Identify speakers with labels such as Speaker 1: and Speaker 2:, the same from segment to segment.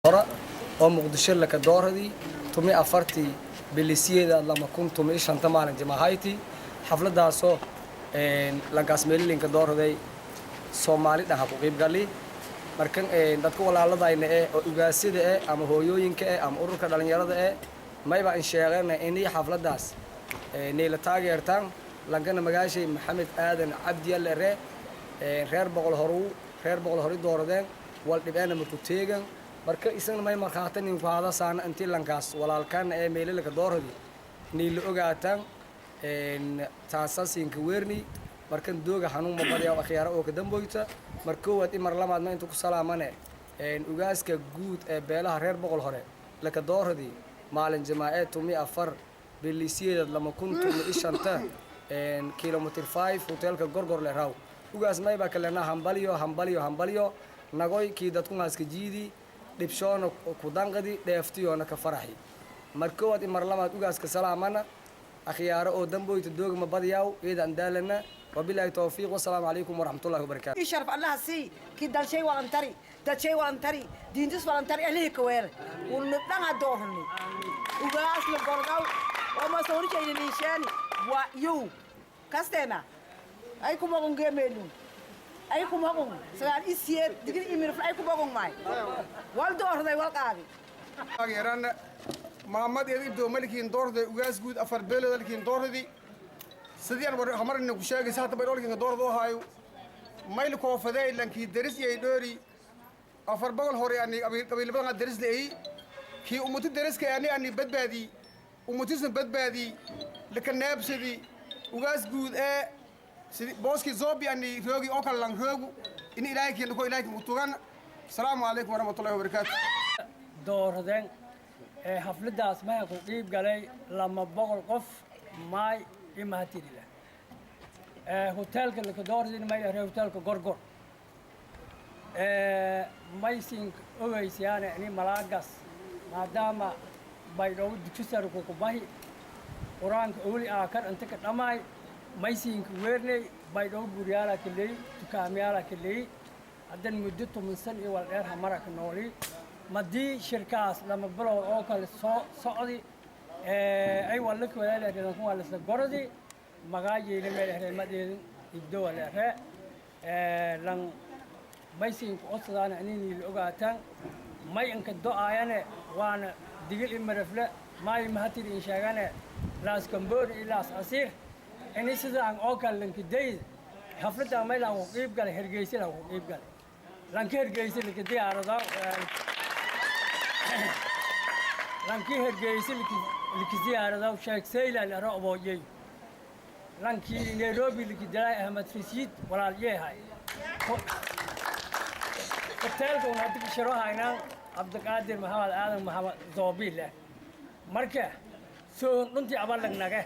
Speaker 1: Hore oo Muqdisho laka dooradii 14-tii bilisiyeeda 2015-ta, maalin jimahayti. Xafladaasoo lankaas meelilinka dooraday, Soomaali dhan ha ku qiib gali. Markan dadka walaaladayna eh oo ugaasyada eh ama hooyooyinka eh ama ururka dhalinyarada eh, mayba in sheegana inay xafladaas nayla taageertaan. Lankana magaashay Maxamed Aadan Cabdi Alere, reer Boqol Horuu, reer Boqol Hori dooradeen, wal dhibeena maku teegan. Marka isagna may markhaata ninku hadasaana intii lankaas walaalkaana ee meelalaka dooradi niila ogaataan, taasasinka weerni. Markan dooga hanuun ma badya, akhyaara oo ka damboyta. Mar koowaad i mar labaad ma inta ku salaamane ugaaska guud ee beelaha reer Boqol Hore laka dooradii maalin jimaaceed 14 bilisiyeedad 2015-ta, Kilometer 5, hoteelka Gorgor le raw. Ugaas maybaa kalena hambalyo, hambalyo, hambalyo. Nagoy kii dadku haaska jiidi, dhibshoona ku danqadi, dheeftiyoona ka faraxi. Mar koowaad i mar labaad ugaaska salaamana. Akhyaaro oo damboyta, doogma badiyaaw iyada andaalana. Wabilaahi towfiiq, wasalaamu calaykum waraxmatullahi wabarakaatu.
Speaker 2: I sharaf Allaha sii kii dalshay walantari, dadshay walantari, diintis walantari, alihi kaweere unna dhanga doorni. Ugaas la gordaw oo masoorishayna niisheeni waa yow kasteena ay kumogon geemeelun ay kumogon sagaal isiyeed digir imirf ay kumogon maay wal doorday wal qaadi.
Speaker 3: Taageerana Maamad eed Ibdo Malikiin doorday ugaas guud afar beelood alkiin doordi sidii aan war hamarna ku sheegay saata bay dholkiin doordo hayo mayl koofadey lankii daris iyo dhoori afar boqol hore ani qabiil badan daris leey kii ummatu dariska ani badbaadi, ummatisna badbaadi laka naabsadi ugaas guud ee sidii booskii zobi ani roogi oo kale lan roogu in Ilaahay kiin ko Ilaahay ku tugan. Asalaamu calaykum waraxmatullahi wabarakaatu.
Speaker 4: Dooradeen ee xafladaas maxaa ku qiib galay 200 qof maay iyo mahatirila ee hoteelka laka dooradin may ahe hoteelka Gorgor. Maysin ogeysiyaane ini malaagas maadaama Baydhabo dugsi sare kukubahi, Qur-aanka owli aakar inta ka dhammaay, maysinka weerney Baydhabo guryaala ka leey, dukaamyaala ka leey. Haddan muddo 10 san iyo wal dheer hamara ka nooli madii shirkaas 2 bilood oo kale soo socdi ay wallaka walaalahreedan waa lasla gorodi magaajeyna meel ehree madeedin ibdo wala ehree lan maysinka codsadaana inay la ogaataan may inka do-aayane waana Digil i Marafle maay mahatir in sheegane Laas Kamboori iyo Laas Casiir ini sidaan oo kale lankidayd. Xafladaan may laan ku qiib galay Hergeysa, laan ku qiib galay lanka Hergeysa laka diyaarada, lankii Hergeysa liki ziyaarada Sheekh Seylan aro obooyey, lankii Nairobi liki dilay Ahmed Rasiid walaalyehay. Hoteelka un hadda shiro haynaa Cabdiqaadir Maxamed Aadan Maxamed Zoobiil leh. Marka soo dhuntii abalag nage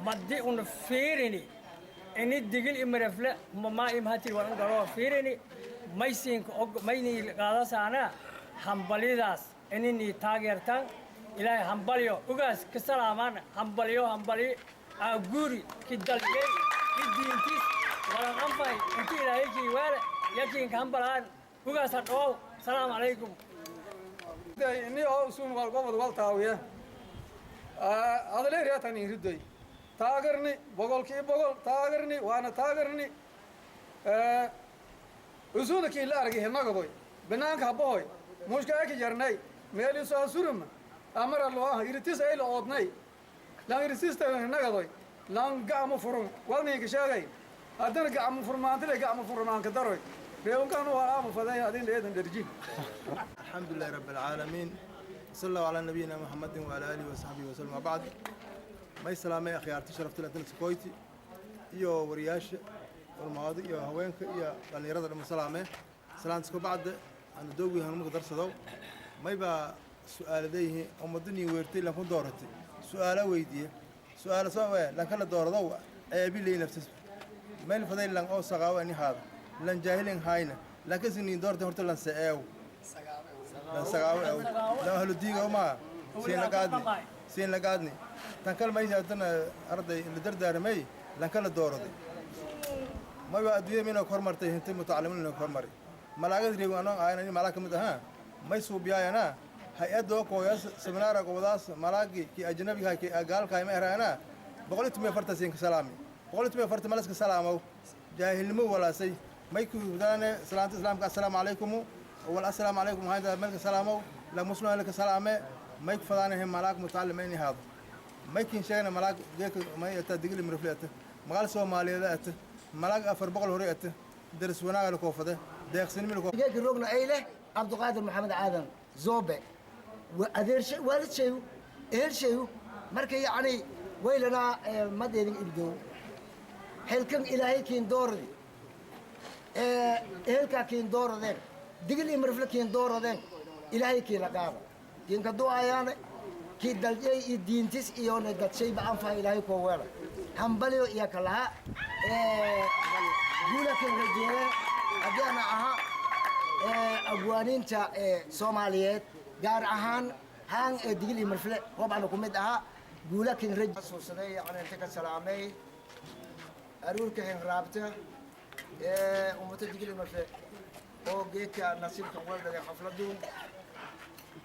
Speaker 4: maddi una fiirini ini Digil i Mirefle mamaa imhatir walan garoo fiirini maysinka og mayni qaadasaana hambalyadaas inini taageertaan. Ilaahay hambalyo, ugaas ka salaamaan, hambalyo, hambalyo aaguuri ki dalgey ki diintis walan anfay inti Ilaahay kii weele yakiinka hambalaan. Ugaas ha dhawow. Salaamu calaykum.
Speaker 3: Ini oo usun wal gobod wal taawiya adaleeriyaatan ridoy taagerni 100% taagerni waana taagerni. Usuna kii la argay hinagadoy banaanka habahoy mushka eki jarnay meeliso asuruma amara loo ah iritis ay la oodnay lan irisista hinagadoy lan gacmo furun walninka sheegay haddana gacmo furmaantile gacmo furmaanka daroy reewankan waa ama faday adin leedan dherji.
Speaker 5: الحمد لله رب العالمين، صلى الله على نبينا محمد وعلى آله وصحبه وسلم، وبعد. May salaamay akhyaarta sharafta leh koyti iyo wariyaasha culmaada iyo haweenka iyo dhallinyarada dhama salaame. Salaantas ka bacda aanu doogi hanumaka darsado may baa su'aaladeyihiin ummadanii weertay lankun dooratay su'aala weydiiye su'aala soo lanka la doorado ceebi leey nafsis mayl faday lan oo saqaawo ani haada lan jaahilin hayna lankasinin doortay horta lan seeew lan sagaawo ew lan ahlu diiga ma siin la qaadni, siin la qaadni. Tan kale maysa haddana arday la dardaaramay lan kala dooraday mayba adduunyada mina hormartay hinti mutacalimiin ina hormari malaagad reewi anoo ahayn ani malaag ka mid ahaa. May suubiyaayana hay-adoo kooyaas seminaara gobadaas malaagi kii ajnabiga kii gaalkahay ma eraana 114 siinka salaami, 114 malaska salaamow jaahilnimo walaasay. May kudaane salaanta islaamka assalaamu calaykum wal assalaamu calaykum hayda melka salaamow la muslim laka salaame. May ku fadaanahe malaag mutacallim in haado. May kin sheegna malaag geeka may ata Digli Mirifle ata magaal Soomaaliyeed ata malaag 400 hore ata daris wanaaga la koofade deeqsinimo la.
Speaker 6: Geeka roogna ay leh Cabdiqaadir Maxamed Aadan Zoobe adeershay waalid ehelshayu. Marka yacni waylanaa madeedin ibdow xilkan Ilaahay kiin dooradi, ehelkaa kiin dooradeen, Digil iyo Mirifle kiin dooradeen, Ilaahay kiila qaada kiinka du'ayaane kii dalyay iyo diintis iyona dadshayba anfaha Ilaahay koo weela. Hambaliyo iyo kalaha guula kan rajeeye. Haddii ana ahaa abwaaniinta Soomaaliyeed, gaar ahaan haan ee Digil iyo Mirifle, hoob ana ku mid ahaa, guula kan raj xasuusaday. Yani inta ka salaamay aruurka hinraabta ee ummata Digil iyo Mirifle oo geedka nasiibka weldhaday xafladuun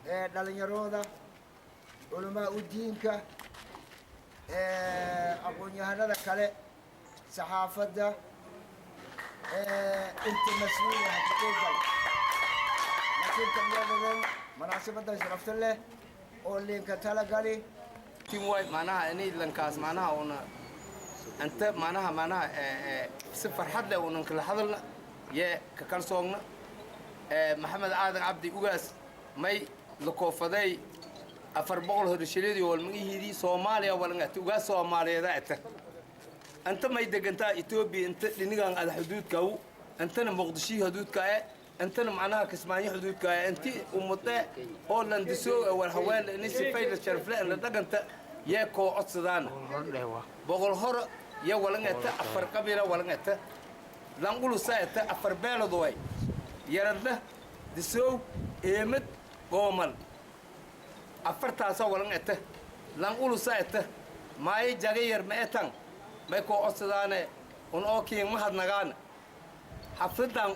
Speaker 6: ee dhalinyarooda, culamaa u diinka, aqoon-yahanada kale, saxaafadda, inta mas-uula ka nasiibka meedadan munaasabaddan sharafta leh oo liinka talagali.
Speaker 7: Tin way macnaha inay lankaas macnaha una anta macnaha si farxad leh unan kala hadalna yee ka kalsoogna. Maxamed Aadan Cabdi ugaas may la koofaday 400 horashiradii walmagihidii Soomaaliya walangati ugaas Soomaaliyeeda ata anta may degantaa Etoobiya inta dhinigan ada xuduudkaw, intana Muqdishii xuduudka e, intana macnaha Kismaayo xuduudka e, inti ummade oo landisoo war haween ini sifayla sharfle la dhaganta yee koo codsadaana 100 horo ye walangata afar qabiila walangata langulusa eta afar beelood way Yaradla, Disow, Eemad, Goomal, afartaasa walang eta langulusa eta maayo jagayar ma etan may koo codsadaane un oo kiin mahadnagaana xafladan.